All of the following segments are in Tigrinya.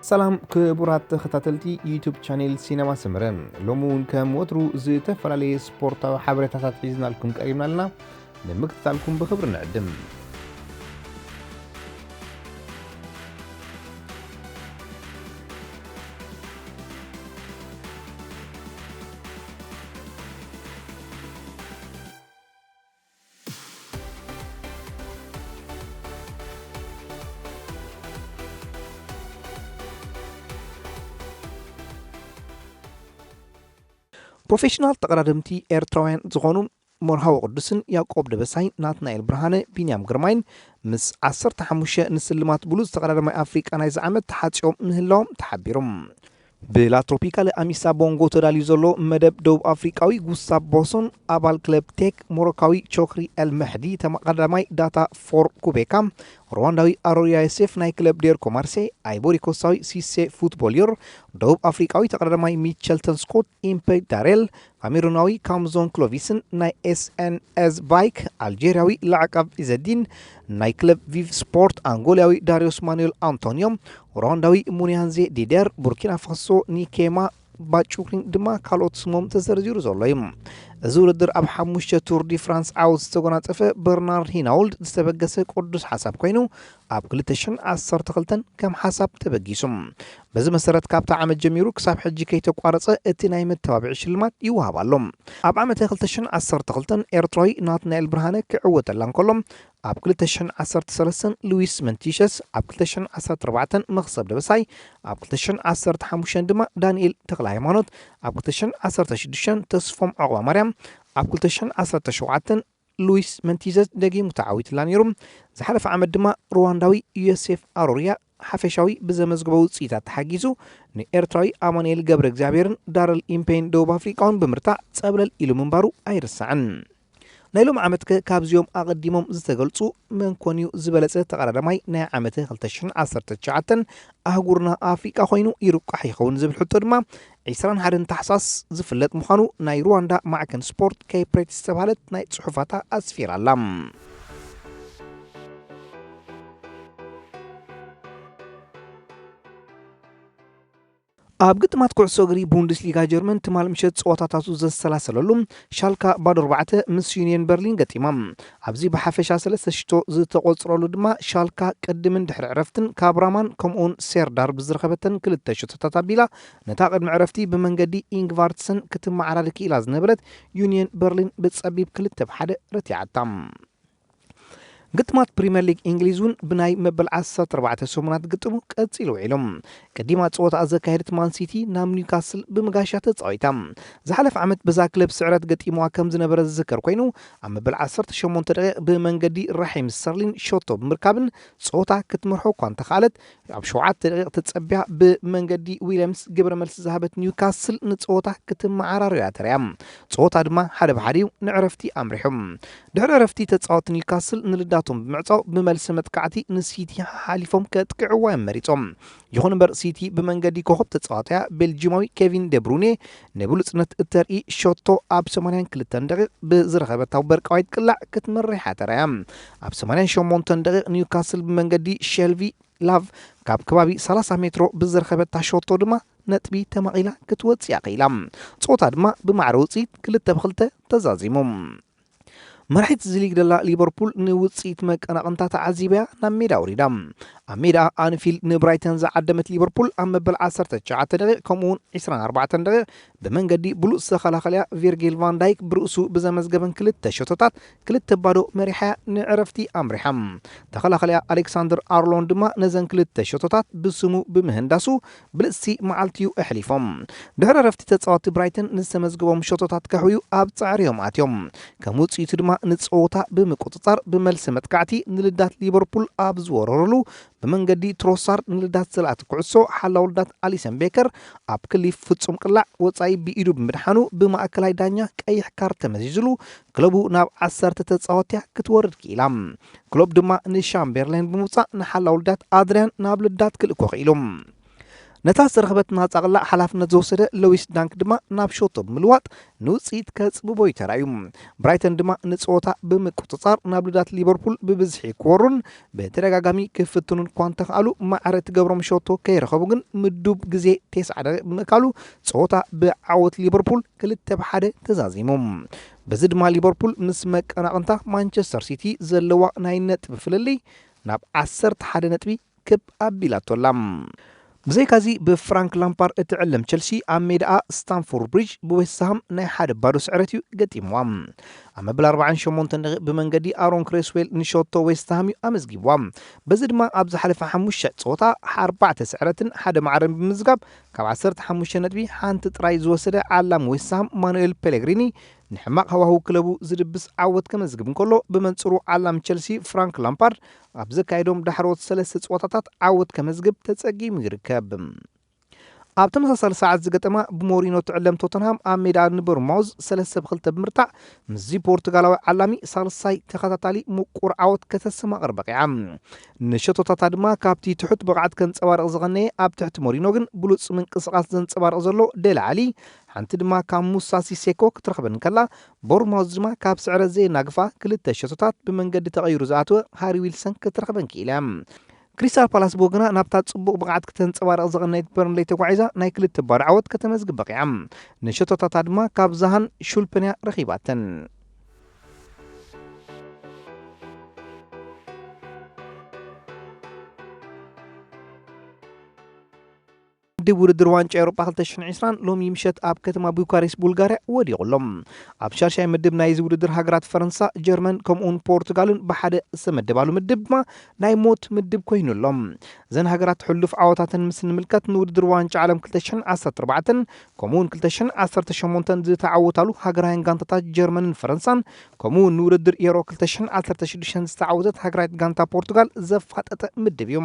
ሰላም ክቡራት ተኸታተልቲ ዩቱብ ቻኔል ሲነማ ሰመረ፣ ሎሚ እውን ከም ወትሩ ዝተፈላለየ ስፖርታዊ ሓበሬታታት ሒዝናልኩም ቀሪብና ኣለና። ንምክትታልኩም ብኽብሪ ንዕድም። ፕሮፌሽናል ተቐዳደምቲ ኤርትራውያን ዝኾኑ መርሃዊ ቅዱስን ያዕቆብ ደበሳይ፣ ናትናኤል ብርሃነ፣ ቢንያም ግርማይን ምስ ዓሰርተ ሓሙሽተ ንስልማት ብሉጽ ተቐዳዳማይ ኣፍሪቃ ናይዚ ዓመት ተሓጽዮም ምህላዎም ተሓቢሩ። ብላ ትሮፒካል ኣሚሳ ቦንጎ ተዳልዩ ዘሎ መደብ ደቡብ ኣፍሪቃዊ ጉስታቭ ቦሶን፣ ኣባል ክለብ ቴክ፣ ሞሮካዊ ቾክሪ ኤል መሕዲ፣ ተቐዳዳማይ ዳታ ፎር ኩቤካ፣ ሩዋንዳዊ ኣሮሪያ ዮሴፍ ናይ ክለብ ዴርኮ ማርሴ፣ ኣይቦሪኮስታዊ ሲሴ ፉትቦልዮር፣ ደቡብ ኣፍሪቃዊ ተቐዳዳማይ ሚቸልተን ስኮት፣ ኢምፔ ዳሬል፣ ካሜሩናዊ ካምዞን ክሎቪስን ናይ ኤስኤንኤስ ባይክ፣ ኣልጄርያዊ ላዕቃብ ኢዘዲን ናይ ክለብ ቪቭ ስፖርት፣ ኣንጎላዊ ዳሪዮስ ማኑኤል ኣንቶኒዮ፣ ሩዋንዳዊ ሙኒያንዜ ዲደር፣ ቡርኪና ፋሶ ኒኬማ ባጩሪን ድማ ካልኦት ስሞም ተዘርዚሩ ዘሎ እዩ። እዚ ውድድር ኣብ ሓሙሽተ ቱር ዲ ፍራንስ ዓወት ዝተጎናጸፈ በርናርድ ሂናውልድ ዝተበገሰ ቅዱስ ሓሳብ ኮይኑ፣ ኣብ ክልተ ሽሕን ዓሰርተ ክልተን ከም ሓሳብ ተበጊሱ። በዚ መሰረት፣ ካብቲ ዓመት ጀሚሩ ክሳብ ሕጂ ከይተቋረጸ እቲ ናይ መተባብዒ ሽልማት ይወሃብ ኣሎ። ኣብ ዓመተ ክልተ ሽሕን ዓሰርተ ክልተን ኤርትራዊ ናትናኤል ብርሃነ ክዕወተላ እንከሎ፣ ኣብ ክልተ ሽሕን ዓሰርተ ሰለስተን ሉዊስ መንቲሸስ፣ ኣብ ክልተ ሽሕን ዓሰርተ ኣርባዕተን መኽሰብ ደበሳይ፣ ኣብ ክልተ ሽሕን ዓሰርተ ሓሙሽተን ድማ ዳንኤል ተኽለ ሃይማኖት፣ ኣብ ክልተ ሽሕን ዓሰርተ ሽዱሽተን ተስፎም ዑቕባማርያም፣ ኣብ ክልተ ሽሕን ዓሰርተ ሸውዓተን ሉዊስ መንቲዘዝ ደጊሙ ተዓዊትላ ነይሩ። ዝሓለፈ ዓመት ድማ ሩዋንዳዊ ዮሴፍ ኣሮሪያ ሓፈሻዊ ብዘመዝግቦ ውፅኢታት ተሓጊዙ፣ ንኤርትራዊ ኣማኑኤል ገብረ እግዚኣብሔርን ዳረል ኢምፔን ደቡብ ኣፍሪቃውን ብምርታዕ ጸብለል ኢሉ ምንባሩ ኣይርሳዕን። ናይ ሎም ዓመት ከ ካብዚኦም ኣቐዲሞም ዝተገልጹ መን ኮን እዩ ዝበለጸ ተቐዳዳማይ ናይ ዓመተ ክልተ ሽሕን ዓሰርተ ትሽዓተን ኣህጉርና ኣፍሪቃ ኮይኑ ይርቋሕ ይኸውን ዝብል ሕቶ ድማ፣ ዕስራን ሓደን ታሕሳስ ዝፍለጥ ምዃኑ ናይ ሩዋንዳ ማዕከን ስፖርት ኬፕሬት ዝተባህለት ናይ ጽሑፋታ ኣስፊራ ኣላ። ኣብ ግጥማት ኩዕሶ እግሪ ቡንደስሊጋ ጀርመን ትማል ምሸት ጸወታታቱ ዘሰላሰለሉ ሻልካ ባዶ ኣርባዕተ ምስ ዩኒየን በርሊን ገጢማ። ኣብዚ ብሓፈሻ ሰለስተ ሽቶ ዝተቖጽረሉ ድማ ሻልካ ቅድምን ድሕሪ ዕረፍትን ካብ ራማን ከምኡውን ሴርዳር ብዝረኸበተን ክልተ ሽቶታት ኣቢላ ነታ ቅድሚ ዕረፍቲ ብመንገዲ ኢንግቫርትሰን ክትመዓራሪ ክኢላ ዝነበረት ዩኒየን በርሊን ብጸቢብ ክልተ ብ ሓደ ረቲዓታ። ግጥማት ፕሪምየር ሊግ እንግሊዝ እውን ብናይ መበል ዓሰርተ ኣርባዕተ ሰሙናት ግጥሙ ቀጺሉ ውዒሉ። ቀዲማ ጸወታ ዘካየደት ማን ሲቲ ናብ ኒውካስል ብምጋሻ ተጻዊታ። ዝሓለፈ ዓመት በዛ ክለብ ስዕረት ገጢምዋ ከም ዝነበረ ዝዝከር ኮይኑ፣ ኣብ መበል ዓሰርተ ሸሞንተ ደቂቕ ብመንገዲ ራሒም ስተርሊን ሸቶ ብምርካብን ጸወታ ክትመርሖ እኳ እንተኸኣለት፣ ኣብ ሸውዓተ ደቂቕ ተጸቢያ ብመንገዲ ዊልያምስ ግብረ መልሲ ዝሃበት ኒውካስል ንጸወታ ክትመዓራርያ ተርያ። ጸወታ ድማ ሓደ ብሓደ እዩ ንዕረፍቲ ኣምሪሑ። ድሕሪ ዕረፍቲ ተጻወቲ ኒውካስል ንልዳቶም ብምዕጻው ብመልሲ መጥቃዕቲ ንሲቲ ሓሓሊፎም ከጥቅዕዋ እዮም መሪጾም። ይኹን እምበር ሲቲ ብመንገዲ ኮኸብ ተጻዋታያ ቤልጂማዊ ኬቪን ደብሩኔ ንብሉጽነት እተርኢ ሸቶ ኣብ ሰማንያን ክልተን ደቂቕ ብዝረኸበታ ወርቃዊት ቅላዕ ክትመርሕ ተራእያ። ኣብ ሰማንያን ሸሞንተን ደቂቕ ኒውካስል ብመንገዲ ሸልቪ ላቭ ካብ ከባቢ ሰላሳ ሜትሮ ብዝረኸበታ ሸቶ ድማ ነጥቢ ተማቒላ ክትወጽእ ክኢላ። ጸወታ ድማ ብማዕረ ውጽኢት ክልተ ብ ክልተ ተዛዚሙ። መራሒት እዚ ሊግ ደላ ሊቨርፑል ንውጽኢት መቀናቕንታ ተዓዚባያ ናብ ሜዳ ኣውሪዳ። ኣብ ሜዳ ኣንፊልድ ንብራይተን ዝዓደመት ሊቨርፑል ኣብ መበል ዓሰርተ ትሽዓተ ደቂቕ ከምኡውን ዕስራን ኣርባዕተን ደቂቕ ብመንገዲ ብሉጽ ተኸላኸሊያ ቪርጊል ቫን ዳይክ ብርእሱ ብዘመዝገበን ክልተ ሸቶታት ክልተ ባዶ መሪሓያ ንዕረፍቲ ኣምሪሓ። ተኸላኸሊያ ኣሌክሳንደር ኣርሎን ድማ ነዘን ክልተ ሸቶታት ብስሙ ብምህንዳሱ ብልጽቲ መዓልቲዩ ኣሕሊፎም። ድሕሪ ዕረፍቲ ተጻወቲ ብራይተን ንዝተመዝገቦም ሸቶታት ከሕውዩ ኣብ ጻዕሪ እዮም ኣትዮም። ከም ውጽኢቱ ድማ ንጸወታ ብምቁጽጻር ብመልሲ መጥቃዕቲ ንልዳት ሊቨርፑል ኣብ ዝወረረሉ ብመንገዲ ትሮሳርድ ንልዳት ዘልኣት ኩዕሶ ሓላው ልዳት ኣሊሰን ቤከር ኣብ ክሊፍ ፍጹም ቅላዕ ወጻኢ ብኢዱ ብምድሓኑ ብማእከላይ ዳኛ ቀይሕ ካርድ ተመዚዝሉ ክለቡ ናብ ዓሰርተ ተጻወትያ ክትወርድ ክኢላ። ክሎፕ ድማ ንሻምቤርሌን ብምውጻእ ንሓላው ልዳት ኣድርያን ናብ ልዳት ክልእኮ ክኢሉ። ነታ ዝተረኽበት ናጻ ቅላዕ ሓላፍነት ዝወሰደ ሎዊስ ዳንክ ድማ ናብ ሸቶ ብምልዋጥ ንውጽኢት ከጽብቦ እዩ ተራእዩ። ብራይተን ድማ ንጸወታ ብምቁጽጻር ናብ ልዳት ሊቨርፑል ብብዝሒ ክወሩን ብተደጋጋሚ ክፍትኑን እኳ እንተኽኣሉ፣ ማዕረ እትገብሮም ሸቶ ከይረኸቡ ግን ምዱብ ግዜ ተስዓ ደቂቕ ብምእካሉ ጸወታ ብዓወት ሊቨርፑል ክልተ ብ ሓደ ተዛዚሙ። በዚ ድማ ሊቨርፑል ምስ መቀናቕንታ ማንቸስተር ሲቲ ዘለዋ ናይ ነጥቢ ፍልልይ ናብ ዓሰርተ ሓደ ነጥቢ ክብ ኣቢላቶ ኣላ። ብዘይካዚ ብፍራንክ ላምፓርድ እትዕለም ቸልሲ ኣብ ሜዳኣ ስታንፎርድ ብሪጅ ብዌስትሃም ናይ ሓደ ባዶ ስዕረት እዩ ገጢምዋ። ኣብ መበል ኣርባዓን ሸሞንተን ደቂቕ ብመንገዲ ኣሮን ክሬስዌል ንሸቶ ዌስትሃም እዩ ኣመዝጊብዋ። በዚ ድማ ኣብ ዝሓለፈ ሓሙሽተ ጸወታ ኣርባዕተ ስዕረትን ሓደ ማዕረን ብምምዝጋብ ካብ ዓሰርተ ሓሙሽተ ነጥቢ ሓንቲ ጥራይ ዝወሰደ ዓላሚ ዌስትሃም ማኑኤል ፔሌግሪኒ ንሕማቕ ሃዋህው ክለቡ ዝድብስ ዓወት ከመዝግብ እንከሎ፣ ብመንጽሩ ዓላሚ ቸልሲ ፍራንክ ላምፓርድ ኣብ ዘካየዶም ዳሕሮት ሰለስተ ጸወታታት ዓወት ከመዝግብ ተጸጊሙ ይርከብ። ኣብ ተመሳሳሊ ሰዓት ዝገጠማ ብሞሪኖ ትዕለም ቶተንሃም ኣብ ሜዳ ንቦርማውዝ ሰለስተ ብ ክልተ ብምርታዕ ምስዚ ፖርቱጋላዊ ዓላሚ ሳልሳይ ተኸታታሊ ምቁር ዓወት ከተስተማቕር በቒዓ። ንሸቶታታ ድማ ካብቲ ትሑት ብቕዓት ከንጸባርቕ ዝቐነየ ኣብ ትሕቲ ሞሪኖ ግን ብሉጽ ምንቅስቓስ ዘንጸባርቕ ዘሎ ዴላ ዓሊ፣ ሓንቲ ድማ ካብ ሙሳ ሲሴኮ ክትረኽበን ከላ፣ ቦርማውዝ ድማ ካብ ስዕረት ዘየናግፋ ክልተ ሸቶታት ብመንገዲ ተቐይሩ ዝኣተወ ሃሪ ዊልሰን ክትረኽበን ክኢላ። ክሪስታል ፓላስ ብወገና ናብታ ጽቡቕ ብቕዓት ክተንጸባርቕ ዝቐነየት በርንሌይ ተጓዒዛ ናይ ክልተ ባዶ ዓወት ከተመዝግብ በቒዓ። ንሸቶታታ ድማ ካብ ዛሃን ሹልፕንያ ረኺባተን። ውድድር ዋንጫ ኤውሮጳ ክልተ ሽሕን ዕስራን ሎሚ ምሸት ኣብ ከተማ ቡካሬስት ቡልጋርያ ወዲቑ ኣሎ። ኣብ ሻድሻይ ምድብ ናይዚ ውድድር ሃገራት ፈረንሳ፣ ጀርመን ከምኡውን ፖርቱጋልን ብሓደ ዝተመደባሉ ምድብ ድማ ናይ ሞት ምድብ ኮይኑ ኣሎ። እዘን ሃገራት ሕሉፍ ዓወታተን ምስ ንምልከት ንውድድር ዋንጫ ዓለም ክልተ ሽሕን ዓሰርተ ኣርባዕተን ከምኡውን ክልተ ሽሕን ዓሰርተ ሸሞንተን ዝተዓወታሉ ሃገራውያን ጋንታታት ጀርመንን ፈረንሳን ከምኡውን ንውድድር ኤሮ ክልተ ሽሕን ዓሰርተ ሽዱሽተን ዝተዓወተት ሃገራዊት ጋንታ ፖርቱጋል ዘፋጠጠ ምድብ እዩ።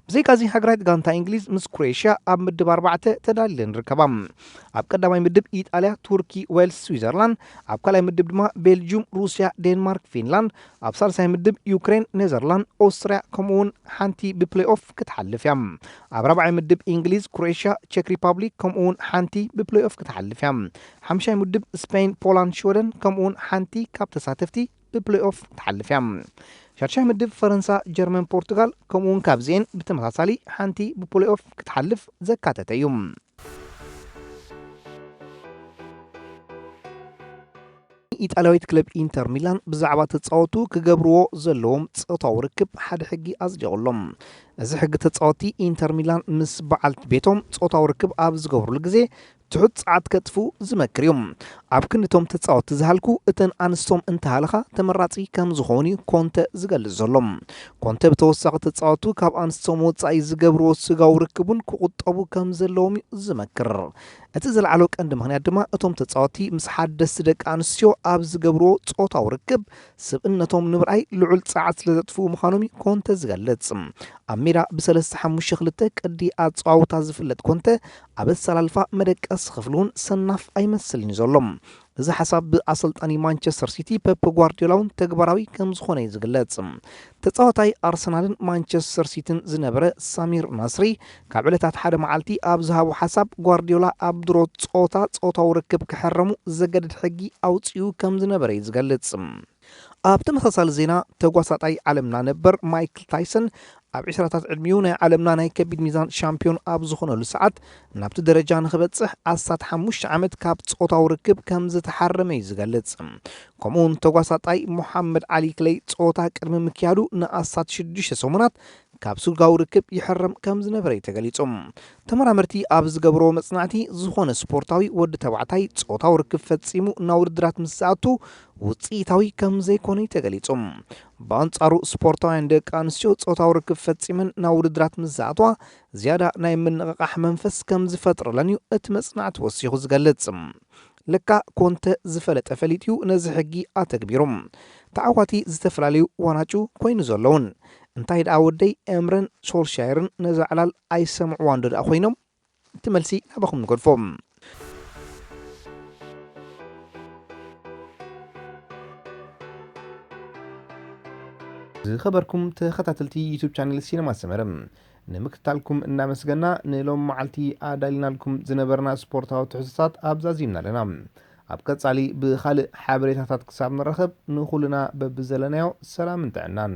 ብዘይካዚ ሃገራዊት ጋንታ እንግሊዝ ምስ ክሮኤሽያ ኣብ ምድብ ኣርባዕተ ተዳሊለን ይርከባ። ኣብ ቀዳማይ ምድብ ኢጣልያ፣ ቱርኪ፣ ዌልስ፣ ስዊዘርላንድ፣ ኣብ ካልኣይ ምድብ ድማ ቤልጅዩም፣ ሩስያ፣ ዴንማርክ፣ ፊንላንድ፣ ኣብ ሳልሳይ ምድብ ዩክሬን፣ ኔዘርላንድ፣ ኦስትርያ ከምኡውን ሓንቲ ብፕሌይ ኦፍ ክትሓልፍ እያ። ኣብ ራብዓይ ምድብ እንግሊዝ፣ ክሮኤሽያ፣ ቼክ ሪፓብሊክ ከምኡውን ሓንቲ ብፕሌይ ኦፍ ክትሓልፍ እያ። ሓምሻይ ምድብ ስፔን፣ ፖላንድ፣ ሽወደን ከምኡውን ሓንቲ ካብ ተሳተፍቲ ብፕሌይ ኦፍ ትሓልፍ እያ። ሻድሻይ ምድብ ፈረንሳ፣ ጀርመን፣ ፖርቱጋል ከምኡውን ካብዚኤን ብተመሳሳሊ ሓንቲ ብፕሌይ ኦፍ ክትሓልፍ ዘካተተ እዩ። ኢጣልያዊት ክለብ ኢንተር ሚላን ብዛዕባ ተጻወቱ ክገብርዎ ዘለዎም ጾታዊ ርክብ ሓደ ሕጊ ኣጽዲቑሎም። እዚ ሕጊ ተጻወቲ ኢንተር ሚላን ምስ በዓልቲ ቤቶም ጾታዊ ርክብ ኣብ ዝገብሩሉ ግዜ ትሑት ጸዓት ከጥፍኡ ዝመክር እዩ። ኣብ ክንድቶም ተጻወቲ ዝሃልኩ እተን ኣንስቶም እንተሃለኻ ተመራጺ ከም ዝኾኑ እዩ ኮንተ ዝገልጽ ዘሎ። ኮንተ ብተወሳኺ ተጻወቱ ካብ ኣንስቶም ወጻኢ ዝገብርዎ ስጋዊ ርክቡን ክቑጠቡ ከም ዘለዎም እዩ ዝመክር። እቲ ዝለዓለ ቀንዲ ምኽንያት ድማ እቶም ተጻወቲ ምስ ሓደስቲ ደቂ ኣንስትዮ ኣብ ዝገብርዎ ጾታዊ ርክብ ስብእነቶም ንምርኣይ ልዑል ጸዓት ስለ ዘጥፍኡ ምዃኖም እዩ ኮንተ ዝገልጽ። ኣብ ሜዳ ብሰለስተ ሓሙሽተ ክልተ ቅዲ ኣጸዋውታ ዝፍለጥ ኮንተ ኣብ ኣሰላልፋ መደቀሲ ክፍሊ እውን ሰናፍ ኣይመስልን እዩ ዘሎ። እዚ ሓሳብ ብኣሰልጣኒ ማንቸስተር ሲቲ ፔፕ ጓርዲዮላ እውን ተግባራዊ ከም ዝኾነ እዩ ዝግለጽ። ተጻዋታይ ኣርሰናልን ማንቸስተር ሲቲን ዝነበረ ሳሚር ናስሪ ካብ ዕለታት ሓደ መዓልቲ ኣብ ዝሃቦ ሓሳብ ጓርዲዮላ ኣብ ድሮ ጾታ ጾታዊ ርክብ ክሕረሙ ዘገድድ ሕጊ ኣውጺኡ ከም ዝነበረ እዩ ዝገልጽ። ኣብ ተመሳሳሊ ዜና ተጓሳጣይ ዓለምና ነበር ማይክል ታይሰን ኣብ ዕስራታት ዕድሚኡ ናይ ዓለምና ናይ ከቢድ ሚዛን ሻምፒዮን ኣብ ዝኾነሉ ሰዓት ናብቲ ደረጃ ንኽበጽሕ ኣስታት ሓሙሽተ ዓመት ካብ ጾታዊ ርክብ ከም ዝተሓረመ እዩ ዝገልጽ። ከምኡውን ተጓሳጣይ ሞሓመድ ዓሊ ክለይ ጾታ ቅድሚ ምክያዱ ንኣስታት ሽዱሽተ ሰሙናት ካብ ስጋዊ ርክብ ይሕረም ከም ዝነበረ እዩ ተገሊጹ። ተመራመርቲ ኣብ ዝገብርዎ መጽናዕቲ ዝኾነ ስፖርታዊ ወዲ ተባዕታይ ጾታዊ ርክብ ፈጺሙ ናብ ውድድራት ምስ ዝኣቱ ውጽኢታዊ ከም ዘይኮነ እዩ ተገሊጹ። ብኣንጻሩ ስፖርታውያን ደቂ ኣንስትዮ ጾታዊ ርክብ ፈጺመን ናብ ውድድራት ምስ ዝኣትዋ ዝያዳ ናይ ምንቕቓሕ መንፈስ ከም ዝፈጥረለን እዩ እቲ መጽናዕቲ ወሲኹ ዝገልጽ። ለካ ኮንተ ዝፈለጠ ፈሊጥዩ ነዚ ሕጊ ኣተግቢሩ። ተዓዋቲ ዝተፈላለዩ ዋናጩ ኮይኑ ዘለውን። እንታይ ደኣ ወደይ ኤምረን ሶልሻየርን ነዛ ዕላል ኣይሰምዕዋን ዶ ደኣ ኮይኖም? እቲ መልሲ ናባኹም ንገድፎ። ዝኸበርኩም ተኸታተልቲ ዩቱብ ቻነል ሲነማ ሰመረ፣ ንምክትታልኩም እናመስገና፣ ንሎም መዓልቲ ኣዳሊናልኩም ዝነበርና ስፖርታዊ ትሕዝቶታት ኣብዛዚምና ኣለና። ኣብ ቀጻሊ ብኻልእ ሓበሬታታት ክሳብ ንራኸብ፣ ንኹልና በብዘለናዮ ሰላምን ጥዕናን።